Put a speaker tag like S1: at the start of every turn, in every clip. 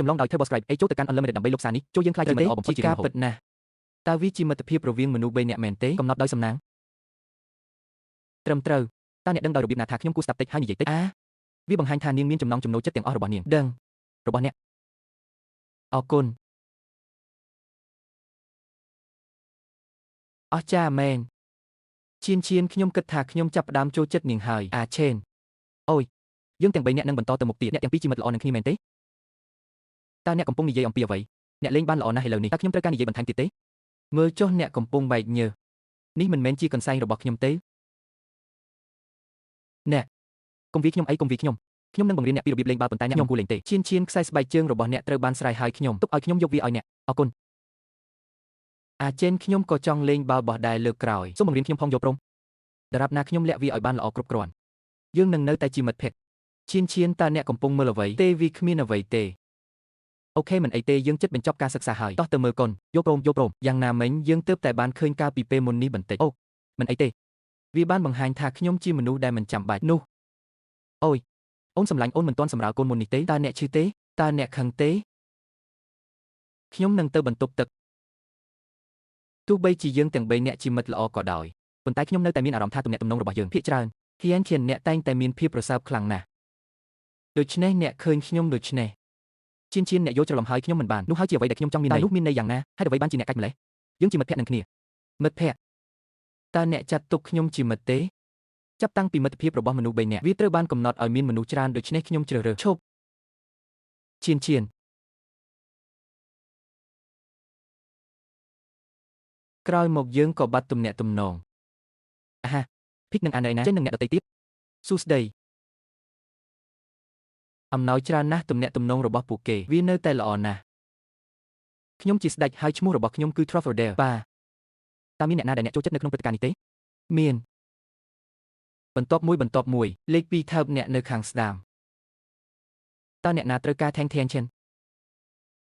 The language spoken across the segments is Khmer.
S1: ចម្លងដោយ TurboScribe អេចូលទៅកាន់ Unlimited ដើម្បីលុបសារនេះចូលយើងខ្លាចជាមិត្តល្អបំផុតជាការពិតណាស់តើវាជាមិត្តភាពរវាងមនុស្សបីនាក់មែនទេកំណត់ដោយសំណាងត្រឹមត្រូវតើអ្នកដឹងដោយរបៀបណាថាខ្ញុំគួរស្ដាប់តិចហើយនិយាយតិចអាវាបង្ហាញថានាងមានចំណង់ចំណូលចិត្តទាំងអស់របស់នាងដឹងរបស់អ្នកអរគុណអស្ចារ្យមែនឈៀនឈៀនខ្ញុំគិតថាខ្ញុំចាប់ផ្ដើមចូលចិត្តនាងហើយអាឆេនអូយយើងទាំងបីនាក់នឹងបន្តទៅមុខទៀតអ្នកទាំងពីរជាមិត្តល្អនឹងគ្នាមែនទេតើអ្នកកំពុងនិយាយអំពីអ្វីអ្នកលេងបានល្អណាស់ឥឡូវនេះតើខ្ញុំត្រូវការនិយាយបន្ថែមទៀតទេមើលចុះអ្នកកំពុងបែកញើសនេះមិនមែនជាកន្សែងរបស់ខ្ញុំទេអ្នកកុំវាខ្ញុំអីកុំវាខ្ញុំខ្ញុំនឹងបង្រៀនអ្នកពីរបៀបលេងបាល់ប៉ុន្តែអ្នកខ្ញុំគួរលេងទេឈៀនឈៀនខ្សែស្បែកជើងរបស់អ្នកត្រូវបានស្រាយហើយខ្ញុំទុកឲ្យខ្ញុំយកវាឲ្យអ្នកអរគុណអាចេនខ្ញុំក៏ចង់លេងបាល់បោះដែរលើកក្រោយសូមបង្រៀនខ្ញុំផងយកព្រមដរាបណាខ្ញុំលាក់វាឲ្យបានល្អគ្រប់គ្រាន់យើងនឹងនៅតែជាមិត្តភក្តិឈៀនឈៀនតើអ្នកកំពុងមើលអ្វីទេវាគ្មានអ្វីទេអូខេមិនអីទេយើងជិតបញ្ចប់ការសិក្សាហើយតោះទៅមើលកុនយកព្រមយកព្រមយ៉ាងណាមិញយើងទើបតែបានឃើញកាលពីពេលមុននេះបន្តិចអូមិនអីទេវាបានបង្ហាញថាខ្ញុំជាមនុស្សដែលមិនចាំបាច់នោះអូយអូនសម្លាញ់អូនមិនទាន់សម្រាលកូនមុននេះទេតើអ្នកឈឺទេតើអ្នកខឹងទេខ្ញុំនឹងទៅបន្ទប់ទឹកទោះបីជាយើងទាំងបីនាក់ជាមិត្តល្អក៏ដោយប៉ុន្តែខ្ញុំនៅតែមានអារម្មណ៍ថាទំនាក់ទំនងរបស់យើងភាគច្រើនហ៊ានឈានអ្នកតែងតែមានភាពប្រសើរខ្លាំងណាស់ដូច្នេះអ្នកឃើញខ្ញុំដូច្នេះឈៀនឈៀនអ្នកយល់ច្រឡំហើយខ្ញុំមិនបាននោះហើយជាអ្វីដែលខ្ញុំចង់មានន័យនោះមានន័យយ៉ាងណាហេតុអ្វីបានជាអ្នកកាច់ម្លេះយើងជាមិត្តភក្តិនឹងគ្នាមិត្តភក្តិតើអ្នកចាត់ទុកខ្ញុំជាមិត្តទេចាប់តាំងពីមិត្តភាពរបស់មនុស្សបីនាក់វាត្រូវបានកំណត់ឲ្យមានមនុស្សច្រើនដូច្នេះខ្ញុំជ្រើសរើសឈប់ឈៀនឈៀនក្រោយមកយើងក៏បាត់ទំនាក់ទំនងអាហាភីកនឹងអានឯណាចេញនឹងអ្នកដទៃទៀតសួស្តីអំណោយច្រើនណាស់ទំនាក់ទំនងរបស់ពួកគេវានៅតែល្អណាស់ខ្ញុំជាស្ដេចហើយឈ្មោះរបស់ខ្ញុំគឺ Truffordale បាទតើមានអ្នកណាដែលអ្នកចូលចិត្តនៅក្នុងព្រឹត្តិការណ៍នេះទេមានបន្ទាប់មួយបន្ទាប់មួយលេខ2ថើបអ្នកនៅខាងស្ដាំតើអ្នកណាត្រូវការថែងធានឈិន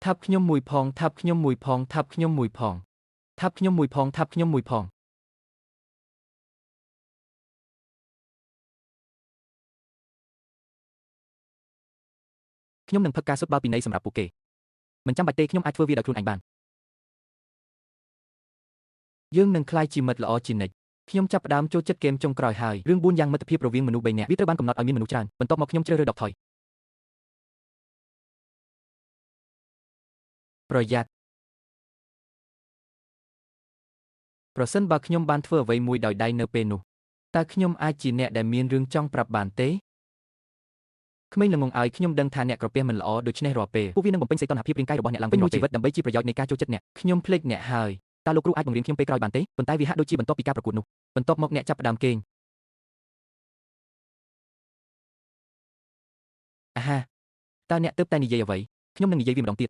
S1: ថើបខ្ញុំមួយផងថើបខ្ញុំមួយផងថើបខ្ញុំមួយផងថើបខ្ញុំមួយផងថើបខ្ញុំមួយផងខ្ញុំនឹងផឹកការសុទ្ធបាល់ពីនៃសម្រាប់ពួកគេមិនចាំបាច់ទេខ្ញុំអាចធ្វើវាដោយខ្លួនឯងបានយើងនឹងក្លាយជាមិត្តល្អជានិច្ចខ្ញុំចាប់ផ្ដើមចូលចិត្តហ្គេមចុងក្រោយហើយរឿង4យ៉ាងមិត្តភាពរវាងមនុស្ស3នាក់វាត្រូវបានកំណត់ឲ្យមានមនុស្សច្រើនបន្ទាប់មកខ្ញុំជ្រើសរើសដកថយប្រយ័ត្នប្រសិនបើខ្ញុំបានធ្វើអ្វីមួយដោយដៃនៅពេលនោះតើខ្ញុំអាចជាអ្នកដែលមានរឿងចង់ប្រាប់បានទេក្មេងល្ងងឲ្យខ្ញុំដឹងថាអ្នកក្រពះមិនល្អដូច្នេះរាល់ពេលពួកវានឹងបំពេញសីតុណ្ហភាពរាងកាយរបស់អ្នកឡើងវិញមួយជីវិតដើម្បីជាប្រយោជន៍នៃការចូលចិត្តអ្នកខ្ញុំភ្លេចអ្នកហើយតើលោកគ្រូអាចបង្រៀនខ្ញុំពេលក្រោយបានទេប៉ុន្តែវាហាក់ដូចជាបន្ទាប់ពីការប្រកួតនោះបន្ទាប់មកអ្នកចាប់ផ្ដើមគេងអាហាតើអ្នកទើបតែនិយាយអ្វីខ្ញុំនឹងនិយាយវាម្ដងទៀត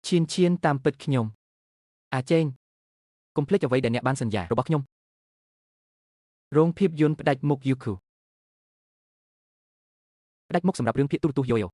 S1: ឈៀនឈៀនតាមពិតខ្ញុំអាចេងកុំភ្លេចអ្វីដែលអ្នកបានសន្យារបស់ខ្ញុំរោងភាពយន្តផ្ដាច់មុខយូខូផ្ដាច់មុខសម្រាប់រឿងភាគទូរទស្សន៍យ៉ូយ៉ូ